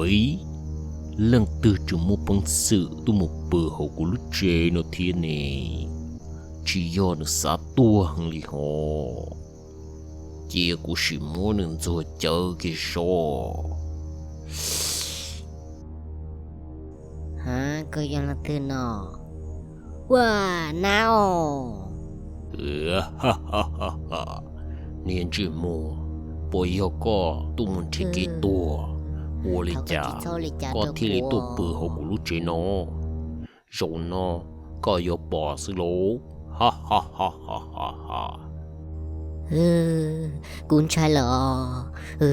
Ib, leej twg tseem muaj peev xwm tuaj mus pw hauv kuv lub tsev no thiab ne? Tsis yog nws xav tuag heev li hos? Cia kuv sim muab nws ntxuag cawv kiag soj. Ha, koj yog leej twg no? Ua, nab os. Niag ntsej muag, puas yog koj tuaj mus nrhiav kev tuag? Ua li cas koj thiaj li tuaj pw hauv kuv lub tsev no? Zaum no koj yuav pom xwb lauj. Kuv ntshai lawm os.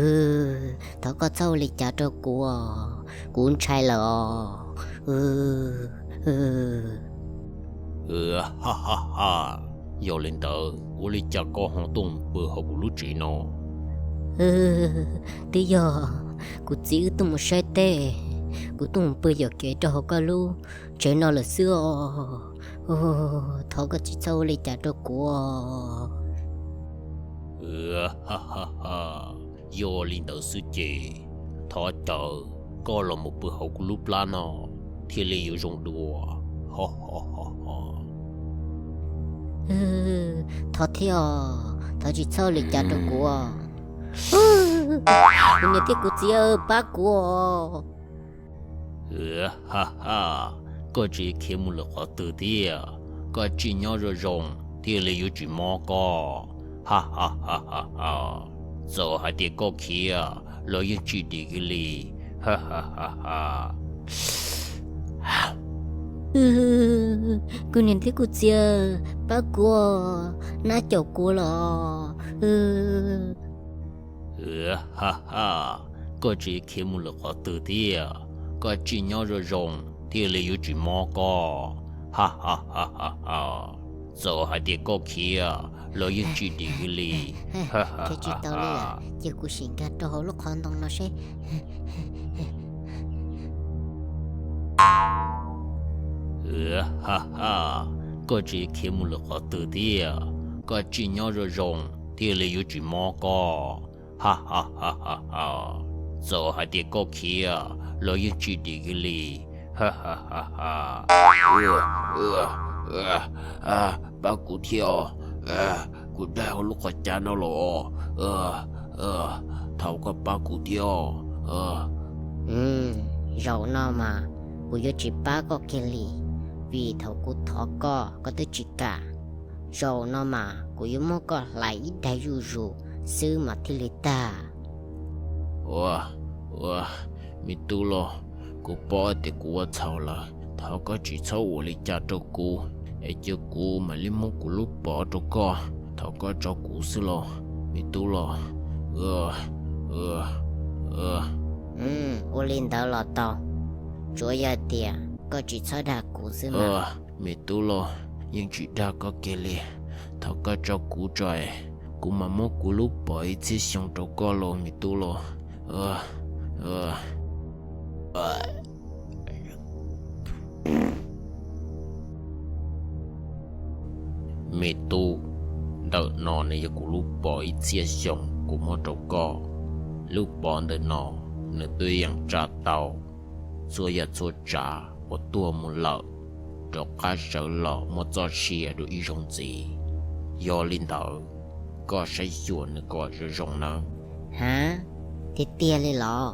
Thov koj txhob ua li cas rau kuv os. Kuv ntshai lawm os. Yog li ntawd ua li cas koj ho tuaj mus pw hauv kuv lub tsev no? Twb yog kuv txiv wb tuaj mus saib teb, kuv tuaj mus pw yuam kev rau hauv koj lub tsev no lawm xwb os. Thov koj tsis txhob ua li cas rau kuv os. Yog li ntawd xwb ces thov caw koj los mus pw hauv kuv lub plab no thiaj li yuav zoo dua. Thov thiab os, thov tsis txhob ua li cas rau kuv os. Kuv niam thiab kuv txiv, pab kuv os. Koj tseem khiav mus lawm qhov twg thiab? Koj tsim nyob zoo zoo thiaj li yuav tsis mob koj. Txawm hais tias koj khiav los yeej tsis dim kiag li. Kuv niam thiab kuv txiv, pab kuv, nab caum kuv los. Koj tseem khiav mus lawm qhov twg thiab? Koj tsim nyob zoo zoo thiaj li yuav tsis mob koj. Txawm hais tias koj khiav los yeej tsis dim kiag li. Khiav tsis tau li, cia kuv sim nkag rau hauv lub qhov ntoo no seb. Koj tseem khiav mus lawm qhov twg thiab? Koj tsim nyob zoo zoo thiaj li yuav tsis mob koj. Txawm hais tias koj khiav los yeej tsis dim kiag li. Pab kuv thiab os, kuv dag hauv lub qhov cab no los. Thov koj pab kuv thiab os. Zaum no mas kuv yuav tsis pab koj kiag li, vim thaum kuv thov koj koj twb tsis kam. Zaum no mas kuv yuav muab koj hlais ib daig zuj zus xwb mas thiaj li tag. Ua, ua, me tub los, kuv paub tias kuv ua txhaum lawm, thov koj tsis txhob ua li cas rau kuv, es cia kuv mam li muab kuv lub pov rau koj, thov koj tso kuv xwb los, me tub los. Ua li ntawd los tau, tsuav yog tias koj tsis txhob dag kuv xwb na. Me tub los, yeej tsis dag koj kiag li, thov koj tso kuv tso es kuv mam muab kuv lub pov ib txhiab xyoo rau koj los me tub los. Me tub, ntawm no nws yog kuv lub pov ib txhiab xyoo kuv muab rau koj. Lub pov ntawm no nws twb yeej tsa tau txhua yam txhua tsav uas tuag mus lawm, rov qab sawv los muaj txoj sia dua ib zaug ntxiv. Yog li ntawd, koj saib xyuas nws kom zoo zoo nawb. Ha, tiag tiag li los?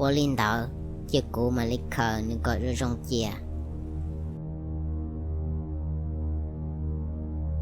Ua li ntawd, cia kuv mam li khaws nws kom zoo zoo cia.